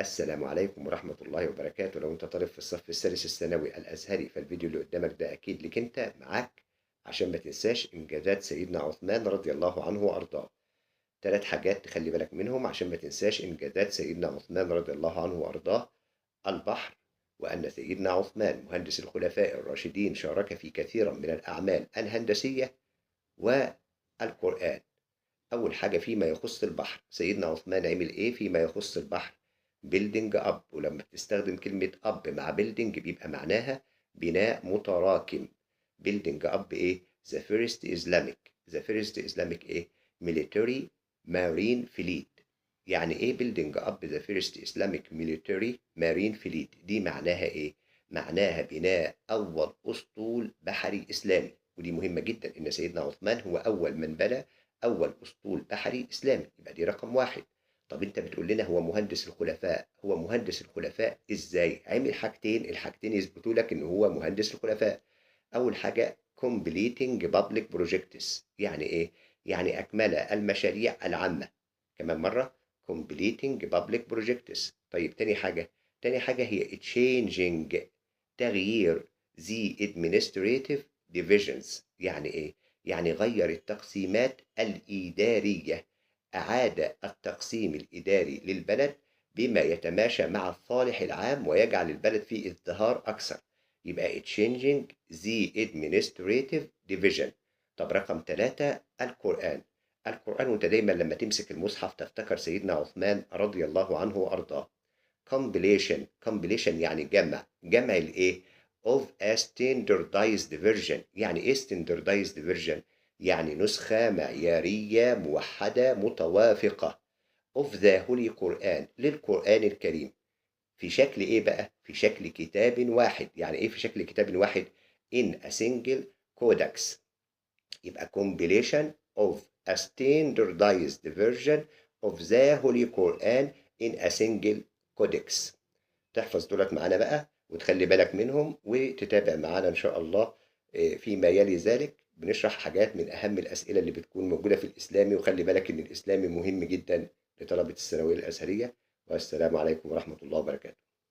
السلام عليكم ورحمة الله وبركاته. لو انت طالب في الصف الثالث الثانوي الأزهري، فالفيديو اللي قدامك ده أكيد لك انت معاك، عشان ما تنساش إنجازات سيدنا عثمان رضي الله عنه وأرضاه. 3 حاجات تخلي بالك منهم عشان ما تنساش إنجازات سيدنا عثمان رضي الله عنه وأرضاه: البحر، وأن سيدنا عثمان مهندس الخلفاء الراشدين شارك في كثير من الأعمال الهندسية، والقرآن. أول حاجة فيما يخص البحر، سيدنا عثمان عمل إيه فيما يخص البحر؟ building up. ولما بتستخدم كلمة up مع building بيبقى معناها بناء متراكم. building up إيه؟ The first Islamic. The first Islamic إيه؟ Military Marine Fleet. يعني إيه building up the first Islamic Military Marine Fleet؟ دي معناها إيه؟ معناها بناء أول أسطول بحري إسلامي، ودي مهمة جدا، إن سيدنا عثمان هو أول من بنى أول أسطول بحري إسلامي، يبقى دي رقم 1. طب أنت بتقول لنا هو مهندس الخلفاء، هو مهندس الخلفاء إزاي؟ عمل حاجتين، الحاجتين يثبتوا لك إن هو مهندس الخلفاء. أول حاجة completing public projects. يعني إيه؟ يعني أكمل المشاريع العامة. كمان مرة completing public projects. طيب تاني حاجة، تاني حاجة هي changing، تغيير the administrative divisions. يعني إيه؟ يعني غير التقسيمات الإدارية، أعاد التقسيم الإداري للبلد بما يتماشى مع الصالح العام ويجعل البلد في ازدهار أكثر. يبقى changing the administrative division. طب رقم 3 القرآن. القرآن، وانت دايما لما تمسك المصحف تفتكر سيدنا عثمان رضي الله عنه وأرضاه. compilation، compilation يعني جمع، جمع الإيه؟ of a standardized version. يعني إيه standardized version؟ يعني نسخة معيارية موحدة متوافقة of the Holy Quran، للقرآن الكريم. في شكل إيه بقى؟ في شكل كتاب واحد. يعني إيه في شكل كتاب واحد؟ in a single codex. يبقى compilation of a standardized version of the Holy Quran in a single codex. تحفظ دولت معانا بقى وتخلي بالك منهم وتتابع معانا إن شاء الله فيما يلي ذلك. بنشرح حاجات من أهم الأسئلة اللي بتكون موجودة في الإسلامي، وخلي بالك إن الإسلامي مهم جدا لطلبة الثانوية الأزهرية. والسلام عليكم ورحمة الله وبركاته.